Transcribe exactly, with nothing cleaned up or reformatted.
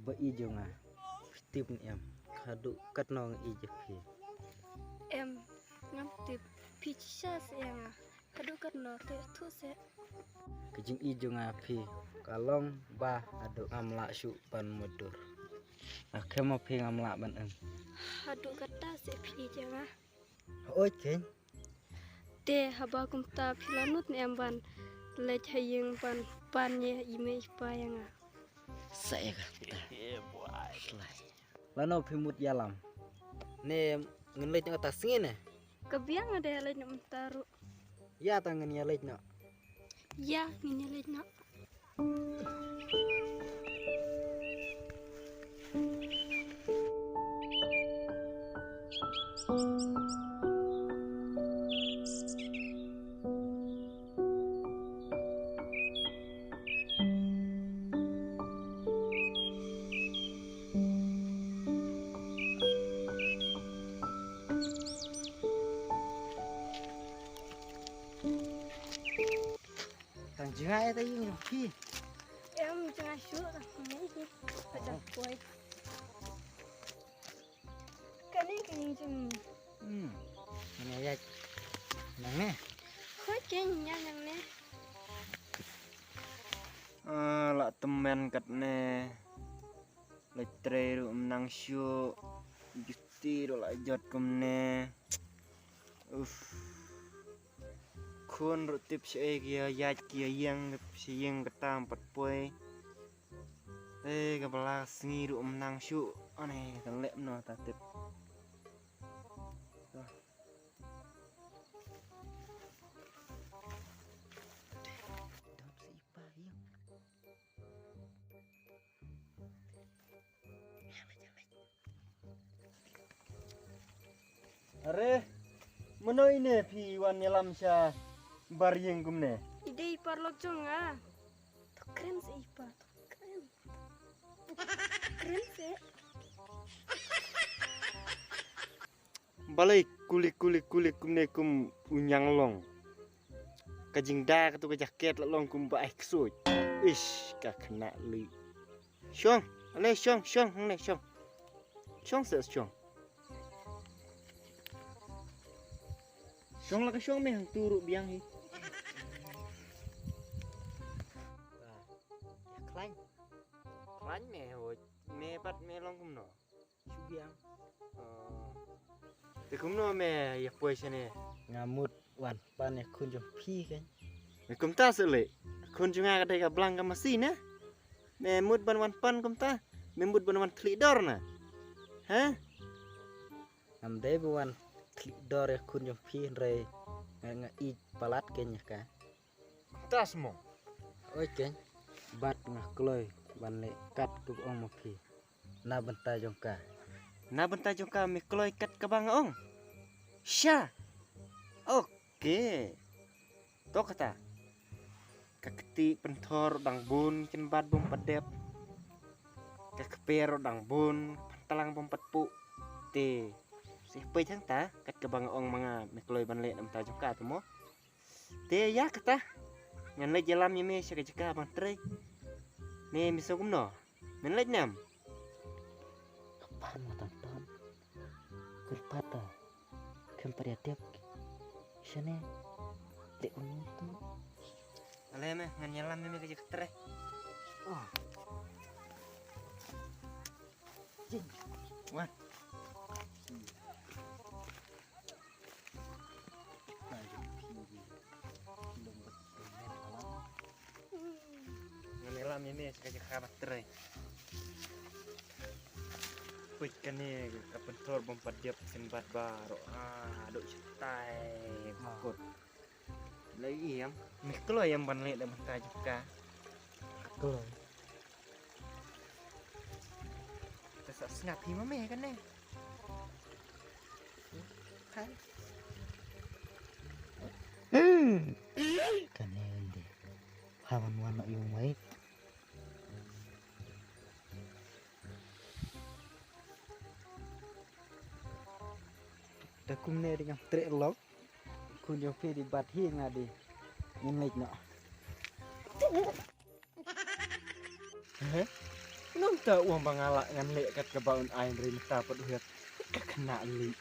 Ba i jong nga, phi tip ne em, haduh katno nga ïeit ïa phi. Em, ngam tip, phi shisha seh ïa nga, haduh katno te thuh seh. Ka jingïeit jong nga ïa phi ka long ba haduh ngam lah shuh ban mutdur. Nga khlem ma phi ngam lah ban im. Haduh katta seh phi ïeit ïa nga. Hooid keiñ. Te haba kumta phi la nud ne em ban leit ha ïing ban pan ïa i mei i pa ïa nga. Sa ïa kata. Shlai. Lano phi mut ïalam? Ne ngin leit noh kata sngi ne? Ka biang nga dei leit noh mynta ruh. Ïa ta ngin ïa leit noh. Ïa ngin ïa leit noh. Tang jngai ta ïing jong phi. Em jngai shuh ta. Ka jang poi. Kane ka ïing jong. Hmm. Kane ïa. Nangne. Hooid keiñ ïa nangne. Ah, la tymmen katne. La trei ruh ym nang shuh. Juti ruh la jot kumne. Uff. Khun ruh tip shaei ki ïa ïaid ki ïa ïeng, tip sha ïing kata ym pat poi. Eh, ka bala sngi ruh ym nang shuh. Ane, ka leh mano ta tip. Dam sa i pa ïeng. Are, mano ine phi wan ïalam sha bar ïing kumne? I dei i paralok jong nga. To kren seh i pa, to kren. To kren seh. Balei kuli kuli kuli kumne kum u ñiang long. Ka jingda katu ka jaket la long kum ba ai ksuid. Ish, ka khynnah lih. Shong, ale shong, shong, hangne shong. Shong seh shong. Shong la ka shong me hangtu ruh biang hi. Ba, ïa khlaiñ. Khlaiñ me ho, me pat me long kumno? Shu biang. Oh. Te kumno me ïa poi shane? Nga mut wan pan ïa khun jong phi keiñ. Me kumta seh leh. Khun jong nga ka dei ka blang ka masi ne. Me mut ban wan pan kumta. Me mut ban wan thli dor na. Ha? Ngam dei ba wan thli dor ïa khun jong phi hynrei nga, nga ïeit palat keiñ ïa ka. Kumta seh mo. Oi keiñ. Bad nga kloi ban leh kat kumba ong ma phi. Na bynta jong ka. Na bynta jong ka me kloi kat kaba nga ong. Sha. Okay. To kata. Ka kti pynthor dang bun kin bad bym pat dep. Ka kper dang bun pyntalang bym pat pu. Te. Sih peit hangta kat kaba nga ong ma nga me kloi ban leh na bynta jong ka to mo. Te ïa kata. Ngan leit ïalam ïa me sha ka jaka ban trei. Me me sngewbha kumno? Men leit nem? Ka pan ma tang ton. Kyrpad ta. Kyrpad ïa dep. Shane. Te unu tu. Ale me ngan ïalam ïa me ka jaka trei. Oh. Jin. Wan. Ngan ïalam ïa me sha ka jaka ba trei. Peit kane ka pynthor bym pat dep kin bat baroh. Ah, dok shatai. Kot. Lei ïam, me kloi ïam ban leh da mynta jaka. Kloi. Te sa sngap hi ma me kane. Hai. Kane ynde. Ha wan wan ïa u mai. Te kumne dei ngam treh lok. Khun jong phi dei bat hi nga dei. Ngin leit noh. He? Nangta u ong ba nga lah ngan leh kat kaba un ai, hynrei mynta pat u het ka khynnah lih.